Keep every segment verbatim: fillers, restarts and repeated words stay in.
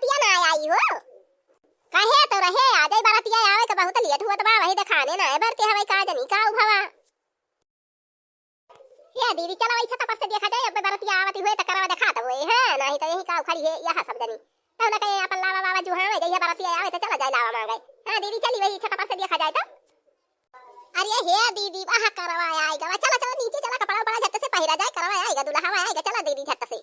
बरतिया ना आई हो। काहे तो रहे, आ जाई बरतिया, आवे के बहुत लेट हुअत बा, वही देखाने ना है बरती हवाई का जनी का उभवा। हे दीदी, चला वही छत पर से देखा जाए, अब बरतिया आवती हुए तो करवा देखात हुए, हाँ, नहीं तो यही का उखड़ी है, यहाँ सब जनी। तब ना कहे अपन लावा वावा जुहावे, जइया बरतिया आवे तो चला जाए लावा मांगे। हाँ दीदी, चली वही छत पर से देखा जाए तो। अरे हे दीदी, वहाँ करवा आएगा, चला चला नीचे चला, कपड़ा उपड़ा झट से पहिरा जाए, करवा आएगा, दुल्हा आएगा, चला दीदी झट से।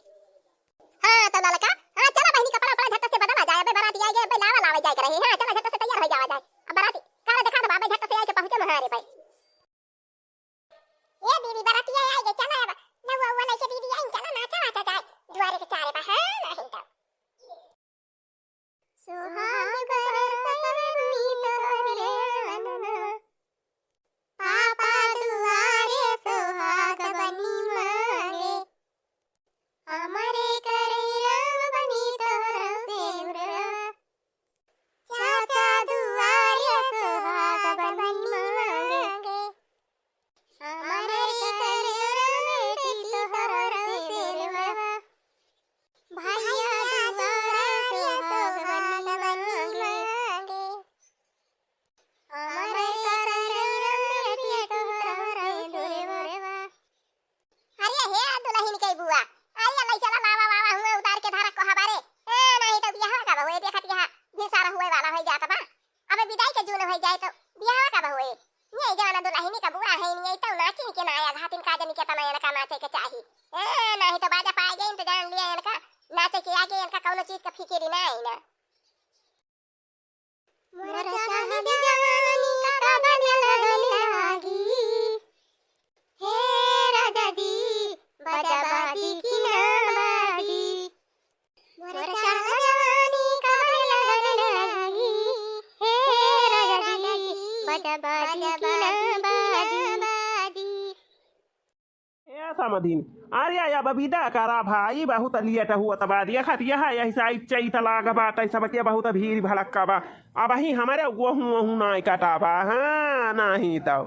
हाँ तो ललका, हाँ चला बहिनी, कपड़ा उपड़ा झट से बदला जाए, अबे बराती आएगी, अबे लावा लावे जाए के रहे, हाँ चला झट से तैयार हो जावा जाए। अब बराती काला देखा तो बाबे झट से आए के पहुँचे मुहारे पे। ए दीदी, बरतिया आए गे, चला अब नौआ उआ लेके दीदी आई, चला नाचा वाचा जाए दुआरे के चारे पर, हाँ, नहीं तो। सुहाग बरसवनी तोहरे अंगनवा, पापा दुआरे सुहाग बनी मांगे। हमरे करे राम बनी तोहरो सेनुरवा। चाचा दुआरे सुहाग बनी मांगे। हमरे करे राम बेटी तोहरो सेनुरवा। भैया दुआरे सुहाग बनी मांगे। हमरे करे राम बेटी तोहरो सेनुरवा। अरे हे दुलहिन के बुआ, अरे लई चला लावा वावा हुआ उतार के धरा को हबारे। ए, नहीं तो बियाहवा कब होए, देखत यहाँ भिनसार हुए वाला होई जात बा। अबे विदाई के जून होई जाए तो बियाहवा कब होए? ये जवाना दुलहिनी का बुआ है, नहीं तो नाचिन के ना आया घातिन का जनी के तना इनका नाचे के चाही। ए, नहीं तो बाजा पाए गए तो जान लिया इनका नाचे के आगे इनका कौनो चीज का फिकिर ही ना आई ना। मोर चांद जवानी कब लगन लागी, हे राजा जी, बाजा बाजी कि ना बाजी। मोर चांद जवानी कब लगन लागी, हे राजा जी, बाजा बाजी कि ना बाजी। ए समधिन, अरे अब विदा करा भाई, बहुत लेट हुआ तबा दिया खतिया है, यही साइड चैत लाग बाटे, सबके बहुत भीड़ भड़क्का बा। अबही हमरे गोहूँ वहूँ नाय कटा बा, हाँ, नहीं तो।